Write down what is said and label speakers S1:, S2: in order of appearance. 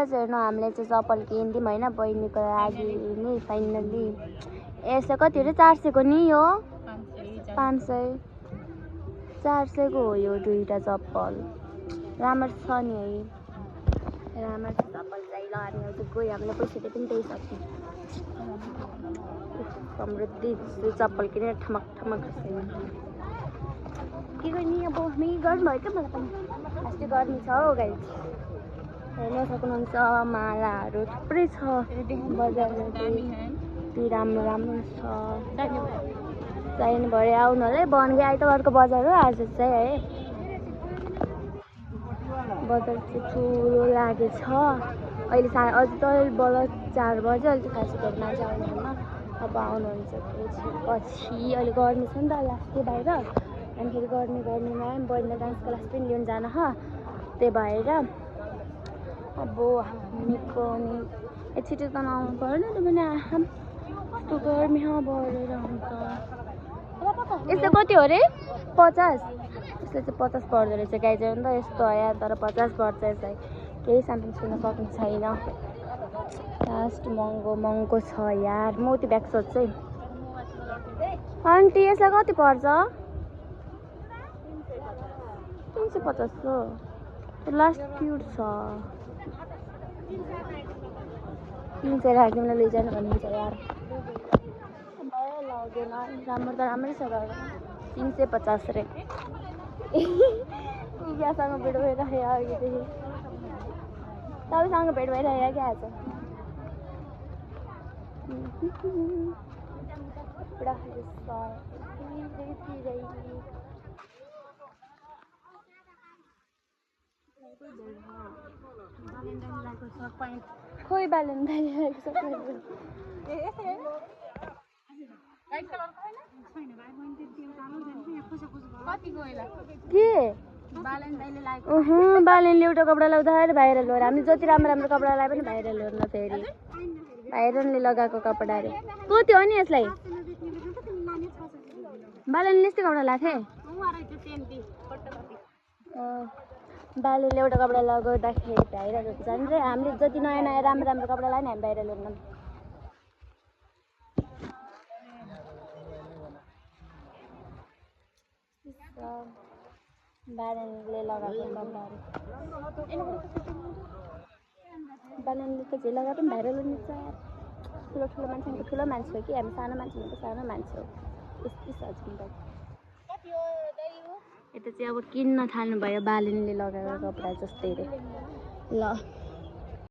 S1: Guys हेर्नु हामीले चाहिँ चप्पल किनिदियौँ होइन बहिनीको लागि नि फाइनल्ली। यसो कति हो 400 को नि यो 500 400 को हो यो दुईटा चप्पल। राम्रो छ नि है राम्रो चप्पल चाहिँ लगानी हो गयो हामीले पैसाले पनि त्यही सक्छौँ। हाम्रो दिदी चप्पल किनेर ठमक ठमक के गर्ने अब हामी गर्नुभयो क्या मलाई पनि अस्ति गर्मी छ हौ गाइस हेर्न सक्नुहुन्छ मालाहरू थुप्रै छ बजारमा ती राम्रो राम्रो छ चाहिने भए आउनु होला है बनगे आइतबारको बजार हो आज चाहिँ है बजार चाहिँ ठुलो लागेछ अहिले अझ त बल 4 बज्यो अहिले खासै धेरै मान्छे आउनुहुन्न अब आउनुहुन्छ पछि अहिले गर्मी छ नि त लास्ट बाहिर अनि फेरि गर्मीमा बहिनीले डान्स क्लास पनि लिन जान ह त्यही भएर अब हामीको नि छिटो त आउनु पर्यो नि त पनि कस्तो गर्मी बढेर आउँछ यस्तो कति हो रे 50 यसले चाहिँ 50 पर्दो रहेछ गाई चाहिँ नि त यस्तो आयो तर 50 पर्छ यसलाई केही सामान छुन सक्ने छैन लास्ट महँगो छ यार मोती ब्याग सोध्छु है आन्टी यसलाई कति पर्छ 350 हो लास्ट क्युट छ 300 राखिदिउँला लैजानु भन्नुहुन्छ यार लागेन राम्रो त राम्रै छ 350 रे यासँग भेट भइरहेको अघिदेखि तपाईँसँग भेट भइरहेको क्या आज पुरा खोइ बालेन के बालेनले एउटा कपडा लगाउँदाखेरि भाइरल हो हामी जति राम्रो राम्रो कपडा लगाए पनि भाइरल हो न फेरि भाइरलले लगाएको कपडा अरे कति हो नि यसलाई बालेनले यस्तै कपडा लाथे बालेनले एउटा कपडा लगाउँदाखेरि भाइरल हुन्छ नि रे हामीले जति नयाँ नयाँ राम्रो राम्रो कपडा लगायो नि हामी भाइरल हुन्न बालेनले लगाएको कपडाहरू बालेनले त जे लगाए पनि भाइरल हुन्छ ठुलो ठुलो मान्छेको ठुलो मान्छे हो कि हामी सानो मान्छे त सानो मान्छे हो यस्तै सजिन्छ यता चाहिँ अब किन्न थाल्नुभयो बालेनले लगाएको कपडा जस्तै रे ल